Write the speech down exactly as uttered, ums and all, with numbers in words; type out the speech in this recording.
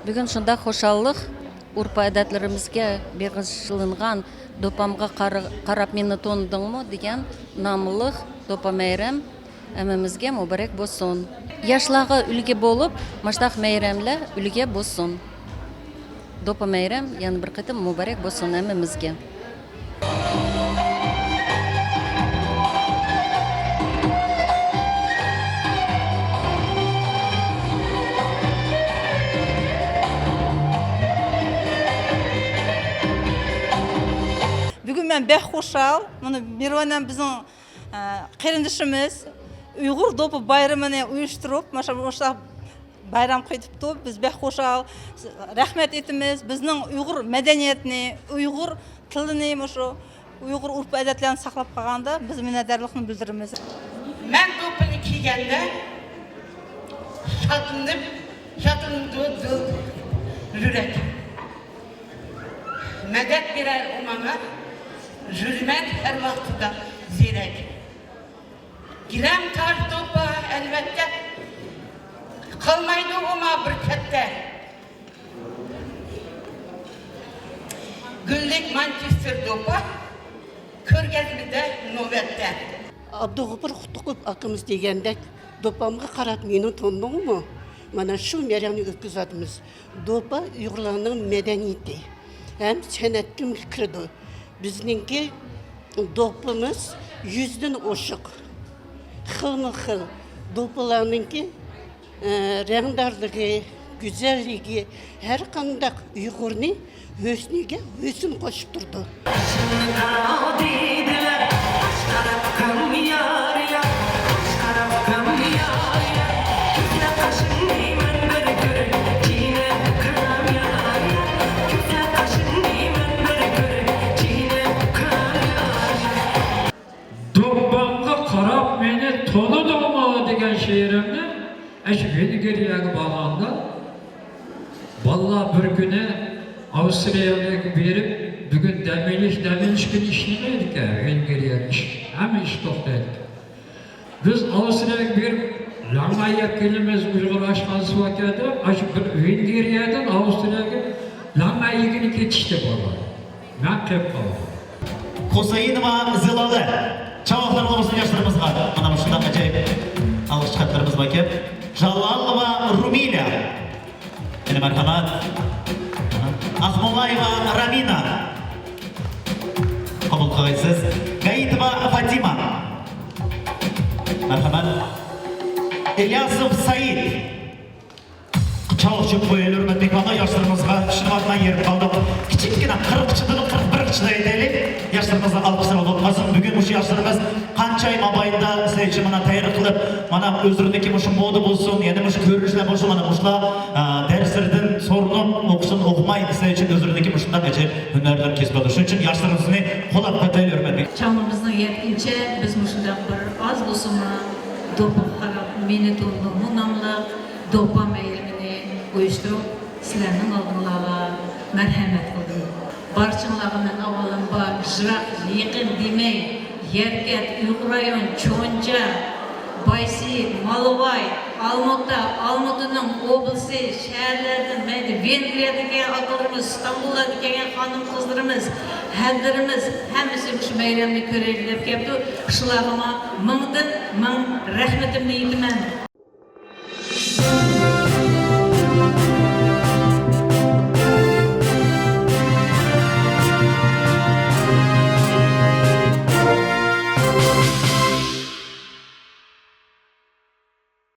بۈگۈن شۇنداق خۇشاللىق، ئۇرپ-ئادەتلىرىمىزگە بېغىشلانغان دوپپامغا قارا-، قاراپ مېنى تونۇدۇڭمۇ دېگەن ناملىق دوپپا مەيرەم ھەممىمىزگە مۇبارەك بولسۇن. ياشلارغا ئۈلگە بولۇپ، مۇشۇنداق مەيرەملەر ئۈلگە بولسۇن. دوپپا مەيرەم يەنە بىر قېتىم مۇبارەك بولسۇن ھەممىمىزگە. بۈگۈن مەن بەك خۇشال. مانا مىرۋان ھەم بىزنىڭ، ئە، قېرىندىشىمىز ئۇيغۇر دوپپا بايرىمىنى ئۇيۇشتۇرۇپ، مانا شۇ، مۇشۇنداق بايرام قىلىۋېتىپتۇ. بىز بەك خۇشال. رەھمەت ئېيتىمىز. بىزنىڭ ئۇيغۇر مەدەنىيەتنى، ئۇيغۇر تىلىنى، مۇشۇ ئۇيغۇر ئۇرپ-ئادەتلەرنى ساقلاپ قالغاندا بىز مىننەتدارلىقنى بىلدۈرىمىز. مەن دوپپىنى كىيگەندە شادلىنىپ، شادلىنىدۇ دىل، يۈرەك. مەدەت بېرەر ئۇ ماڭا، يۈرىمەن ھەر ۋاقتىدا زېرەك. گىلەم تار دوپپا ئەلۋەتتە، قالمايدۇ ئۇ ما بىر چەتتە. گۈللۈك مانچېستېر دوپپا، كۆرگەزمىدە نۆۋەتتە. ئابدۇغوپۇر قۇتلۇقوف ئاكىمىز دېگەندەك، دوپپامغا قاراپ مېنى تونۇدۇڭمۇ؟ مانا شۇ مەيرەمنى ئۆتكۈزۈۋاتىمىز. دوپپا ئۇيغۇرلارنىڭ مەدەنىيىتى ھەم سەنئەت كىملىكى كىرىدۇ. بىزنىڭكى دوپپىمىز يۈزدىن ئوشۇق، خىلمۇ خىل دوپپىلارنىڭكى، ئە، رەڭدارلىقى، گۈزەللىكى ھەر قانداق ئۇيغۇرنى ھۆسنىگە ھۆسن قوشۇپ تۇرىدۇ. دوپپامغا قاراپ مېنى تونۇدۇڭمۇ دېگەن شېئىرىمنى ئاشۇ ۋېنگرىيەگە بارغاندا، بالىلار بىر كۈنى ئاۋسترىيەگە بېرىپ، بۈگۈن دەم ئېلىش، دەم ئېلىش كۈنى ئىشلىمەيدىكەن، ۋېنگرىيەدە ئىش، ھەممە ئىش توختايدىكەن. بىز ئاۋسترىيەگە بېرىپ، لەڭمەي يەپ كېلىمىز، ئۇيغۇر ئاشخانىسى باركەن دەپ، ئاشۇ بىر ۋېنگرىيەدىن ئاۋسترىيەگە لەڭمەي يېگىلى كېتىشتى بالىلار. مەن قېلىپ قالدىم. خۇسەيىنوۋا زىلالە. چاۋاكلار بولسۇن ياشلىرىمىزغا. مانا مۇشۇنداق ئاجايىپ ئالغىش خەتلىرىمىز باركەن. جالالوۋا رۇمىلە. يەنە مەرھەمەت. ئاخمۇلايېۋا رامىنا. قوبۇل قىلغايسىز. گايىتوۋا فاتىما. مەرھەمەت. ئىلياسوف سەئىد. چاۋاك چېلىپ قويايلى، ھۆرمەتلىك بالىلار، ياشلىرىمىزغا چۈشىنىۋاتماي يېرىم قالدۇق. كىچىككىنە قىرىقچىدىن قىرىق بىرگىچە ئېيتايلى. ياشلىرىمىزنىڭ ئالقىشلىرى بولۇپ قالسۇن. بۈگۈن مۇشۇ ياشلىرىمىز قانچە ئاي مابەينىدە سىلەر ئۈچۈن مانا تەييارلىق قىلىپ، مانا ئۆزلىرىنىڭكى مۇشۇ مودا بولسۇن، يەنە مۇشۇ كۆرۈنۈشلەر بولسۇن، مانا مۇشۇلار، ئە، دەرسلىرىدىن سورىنىپ، ئوقۇشتىن ئوقۇماي، سىلەر ئۈچۈن ئۆزلىرىنىڭكى مۇشۇنداق ئاجايىپ ھۈنەرلىرىنى كەسىپ ئالىدۇ. شۇنىڭ ئۈچۈن ياشلىرىمىزنى قوللاپ قېتىل ھۆرمەتلىك. چاغىمىزنىڭ يەتكىنىچە بىز مۇشۇنداق بىر ئاز بولسىمۇ دوپپىغا قاراپ مېنى تونۇدۇڭمۇ ناملىق دوپپا مەيرىمىنى ئۇيۇشتۇرۇپ، سىلەرنىڭ ئالدىڭلارغا مەرھەمەت قىلدىم. بارچىڭلارغا مەن ئاۋۋالامبار يىراق، يېقىن دېمەي، يەركەنت، ئۇيغۇر رايون، چونجا، بايسېيىت، مالىۋاي، ئالمۇتا، ئالمۇتىنىڭ ئوبلىسى، شەھەرلەردىن، مەيلى ۋېنگرىيەدىن كەلگەن ئاكىلىرىمىز، ئىستانبۇللاردىن كەلگەن خانىم-قىزلىرىمىز، ھەدىلىرىمىز، ھەممىسى مۇشۇ مەيرەمنى كۆرەيلى دەپ كەپتۇ. شۇلارغىمۇ مىڭدىن مىڭ رەھمىتىمنى ئېيتىمەن.